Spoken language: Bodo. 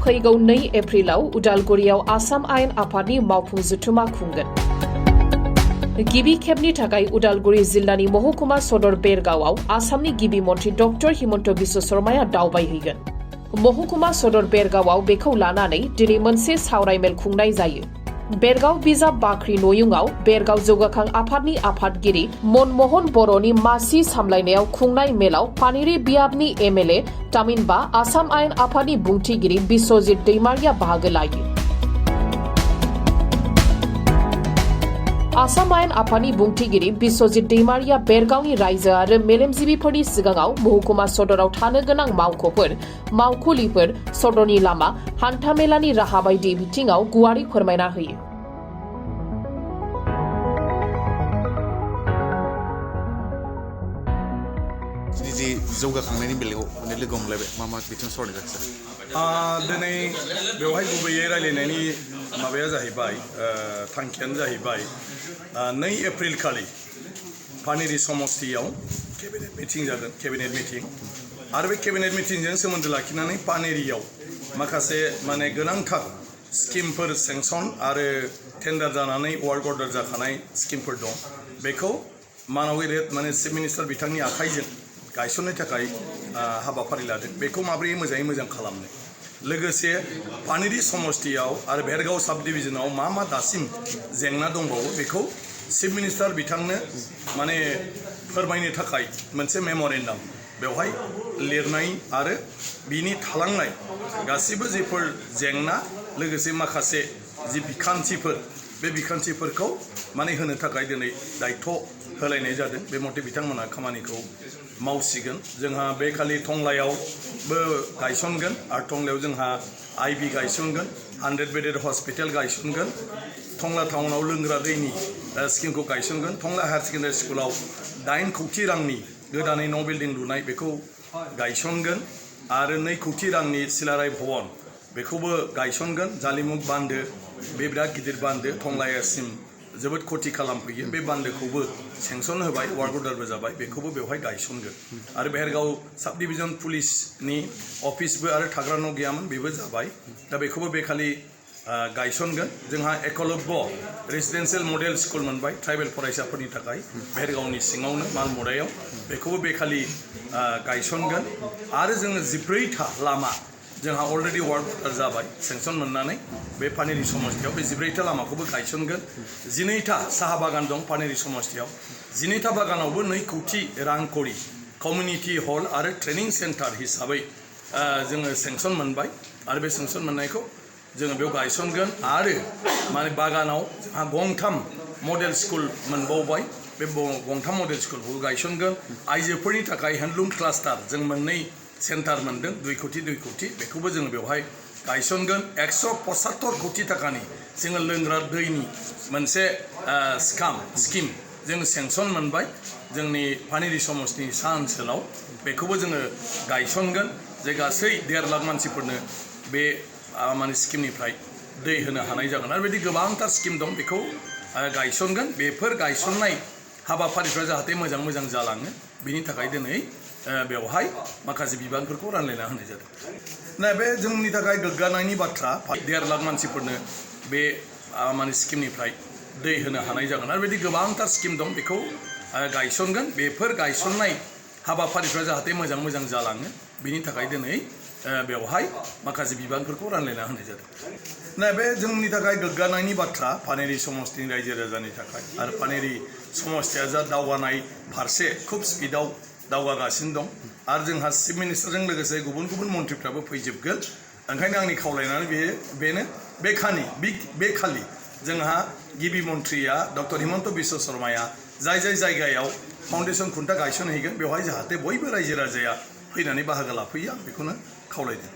फैगौ 2 एप्रिलाव उदालगुरियाव आसाम आयेन आफादनि मावफुं जथुमा खुंगोन। गिबि खेबनि थाखाय उदालगुरि जिल्लानि महकुमा सदर बेरगावआव आसामनि गिबि मन्थ्रि डक्टर हिमन्त बिश्व शर्माया दावबायहैगोन। महकुमा सदर बेरगावआव बेखौ लानानै दिनै मोनसे सावरायमेल खुंनाय जायो। बेरगाव बिजाब बाख्रि नयुंआव बेरगाव जौगाखां आफादनि आफादगिरि मनमोहन बर'नि मासि सामलायनायाव खुंनाय मेलाव पानेरि बियाबनि एमएलए तामिनबा आसाम आयेन आफादनि बुंथिगिरि बिश्वजित दैमारिया बाहागो लायो। आसाम आयेन आफादनि बुंथिगिरि बिश्वजित दैमारिया बेरगावनि रायजो आरो मेलेमजिबिफोरनि सिगाङाव महकुमा सदराव थानो गोनां मावख'फोर, मावखुलिफोर, सदरनि लामा, हान्थामेलानि राहा बायदि बिथिङाव गुवारै फोरमायना होयो। दिनै जौगाखांनायनि बेलायाव लोगो हमलायबाय मा बिथिं सावरायनाय जाखो? दिनै बेवहाय गुबैयै रायलायनायनि माबाया जाहैबाय थांखियानो जाहैबाय 2 एप्रिल खालि पानेरि समष्टियाव केबिनेट मिटिं जागोन, केबिनेट मिटिं आरो बे केबिनेट मिटिंजों सोमोन्दो लाखिनानै पानेरियाव माखासे गोनांथार स्किमफोर सेंसन आरो टेन्डार जानानै वार्क अर्डार जाखानाय स्किमफोर दं। बेखौ माननीय चिफ मिनिस्टार बिथांनि आखाइजों गायसननो थाखाय हाबाफारि लादों। बेखौ माबोरै मोजाङै मोजां खालामनो, लोगोसे पानेरि समष्टियाव आरो बेरगाव साब डिभिजनाव मा दासिम जेंना दंबावो बेखौ चिफ मिनिस्टार बिथांनो फोरमायनो थाखाय मोनसे मेम'रेन्डाम बेवहाय लिरनाय आरो बिनि थालांनाय गासिबो जिफोर जेंना लोगोसे माखासे जि बिखान्थिफोर बे बिखान्थिफोरखौ होनो थाखाय दिनै दायित्व होलायनाय जादों। बे मथे बिथांमोनहा खामानिखौ मावसिगोन। जोंहा बे खालि टंलायावबो गायसनगोन आरो टंलायाव जोंहा आईबी गायसनगोन, 100 बेडेड हस्पिटाल गायसनगोन, टंला टाउनाव लोंग्रा दैनि स्किमखौ गायसनगोन, टंला हायार सेकेन्डारि स्कुलाव 8 कौटि रांनि गोदानै न' बिल्डिं लुनाय बेखौ गायसनगोन आरो 2 कौटि रांनि सिलाराय भवन बेखौबो गायसनगोन। जालिमुग बान्दो, बे बिराद गिदिर बान्दो टंलायासिम जोबोद खथि खालामफैयो, बे बान्दोखौबो सेंसन होबाय, वार्क अर्डारबो जाबाय, बेखौबो बेवहाय गायसनगोन। आरो बेरगाव साब डिभिजन पुलिसनि अफिसबो आरो थाग्रा न' गैयामोन, बेबो जाबाय। दा बेखौबो बे खालि गायसनगोन। जोंहा एकलव्य रेसिडेन्सियेल मडेल स्कुल मोनबाय ट्राइबेल फरायसाफोरनि थाखाय बेरगावनि सिङावनो मालमुरायाव, बेखौबो बे खालि गायसनगोन। आरो जोङो 14था लामा जोंहा अलरेडि वार्क अर्डार जाबाय सेंसन मोननानै बे पानेरि समष्टियाव, बे 14था लामाखौबो गायसनगोन। 12था साहा बागान दं पानेरि समष्टियाव, 12था बागानावबो 2 कौटि रां करि कमिउनिटि हल आरो ट्रेनिं सेन्टार हिसाबै जोङो सेंसन मोनबाय आरो बे सेंसन मोननायखौ जोङो बेयाव गायसनगोन। आरो बागानाव जोंहा गंथाम मडेल स्कुल मोनबावबाय, बे गंथाम मडेल स्कुलखौ गायसनगोन। आइजोफोरनि थाखाय हेन्डलुम क्लास्टार जों 2 सेन्टार मोनदों, 2 कौटि 2 कौटि, बेखौबो जोङो बेवहाय गायसनगोन। 175 कौटि थाखानि जोङो लोंग्रा दैनि मोनसे स्किम जों सेंसन मोनबाय जोंनि पानेरि समष्टिनि सा ओनसोलाव, बेखौबो जोङो गायसनगोन। जे गासै 1.5 लाख मानसिफोरनो बे स्किमनिफ्राय दै होनो हानाय जागोन। आरो बेबायदि गोबांथार स्किम दं, बेखौ गायसनगोन। बेफोर गायसननाय हाबाफारिफ्रा जाहाथे मोजां जालाङो, बिनि थाखाय दिनै बेवहाय माखासे बिबानफोरखौ रानलायना होनाय जादों। बे जोंनि थाखाय गोग्गानायनि बाथ्रा, 1.5 लाख मानसिफोरनो बे स्किमनिफ्राय दै होनो हानाय जागोन। आरो बेबायदि गोबांथार स्किम दं, बेखौ गायसनगोन। बेफोर गायसननाय हाबाफारिफ्रा जाहाथे मोजां जालाङो, बिनि थाखाय दिनै बेवहाय माखासे बिबानफोरखौ रानलायना होनाय जादों। बे जोंनि थाखाय गोग्गानायनि बाथ्रा पानेरि समष्टिनि रायजो राजानि थाखाय। आरो पानेरि समष्टिया जा दावगानाय फारसे खुब स्पिडआव दावगागासिनो दं। आरो जोंहा चिफ मिनिस्टारजों लोगोसे गुबुन मन्थ्रिफ्राबो फैजोबगोन। ओंखायनो आंनि खावलायनानै बेनो बे खालि जोंहा गिबि मन्थ्रिया डक्टर हिमन्त बिश्व शर्माया जाय जायगायाव फाउन्डेसन खुन्था गायसनहैगोन बेवहाय जाहाथे बयबो रायजो राजाया फैनानै बाहागो लाफैयो, आं बेखौनो खावलायदों।